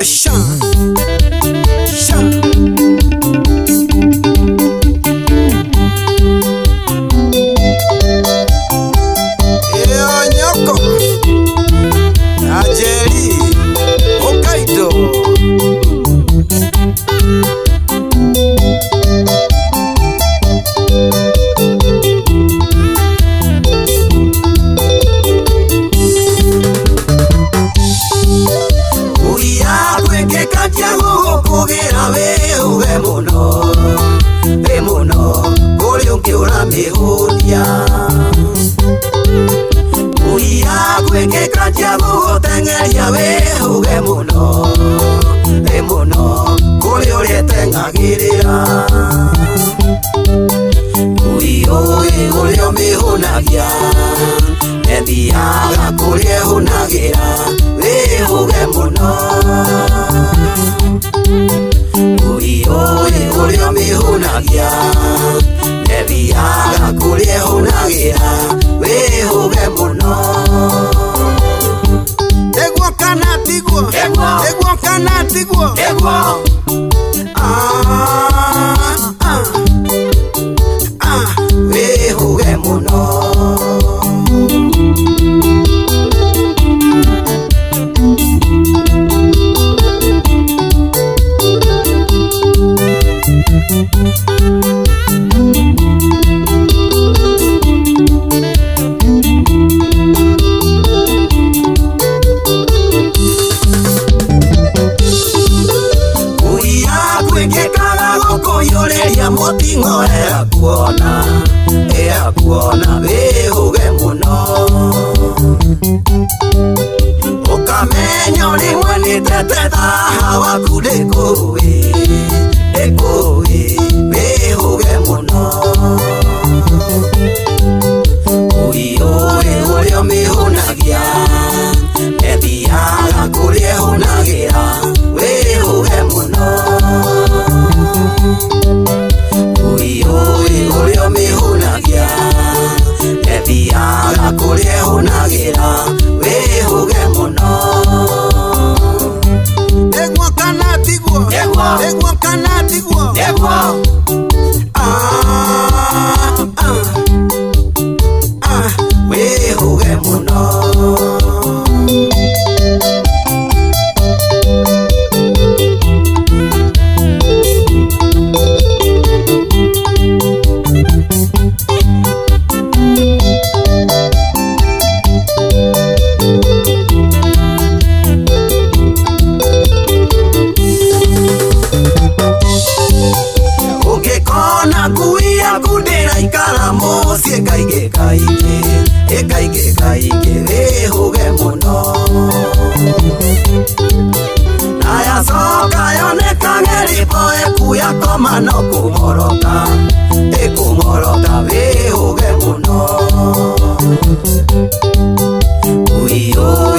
Sha. Sha. Nyoko Ajeri Hokkaido. Wĩhũge mũno, wĩ mũno, kũrĩ ũngĩ ũramĩhũnia. Ngui yaku ĩngĩkanjia gũgũteng'eria wĩhũge mũno, wĩ mũno, kũrĩ ũrĩa ĩteng'agĩrĩra. Ngui ũĩ ũrĩa ũmĩhũnagia, ĩthiaga kũrĩa ĩhũnagĩra, wĩhũge mũno. Ngui ũĩ ũrĩa ũmĩhũnagia, ĩthiaga kũrĩa ĩhũnagĩra, wĩhũge mũno. Nĩguo kana tiguo? Nĩguo kana tiguo? Nĩguo. Ah, ah, ah, wĩhũge mũno. Ngui yaku ĩngĩkaga gũkũiyũrĩria mũting'o ĩrakuona, ĩrakuona, wĩhũge mũno. Ũkamenya ũrĩmwe nĩ tete thaha waku ndĩkũĩ, ndĩkũĩ, wĩhũge mũno. Ngui ũĩ ũrĩa ũmĩhũnagia, ĩthiaga kũrĩa ĩhũnagĩra, wĩhũge mũno. Ngui ũĩ ũrĩa ũmĩhũnagia, ĩthiaga kũrĩa ĩhũnagĩra, wĩhũge mũno. Nĩguo kana tiguo? Nĩguo. Nĩguo kana tiguo? Nĩguo. Ah, ah, ah, wĩhũge mũno. Ũngĩkona ngui yaku ndĩraikara mũciĩ kaingĩ kaingĩ, ĩ kaingĩ kaingĩ, wĩhũge mũno. Na yacoka yonekage ribo ĩkuya koma no kũmoroka, ĩkũmoroka, wĩhũge mũno. Ngui ũĩ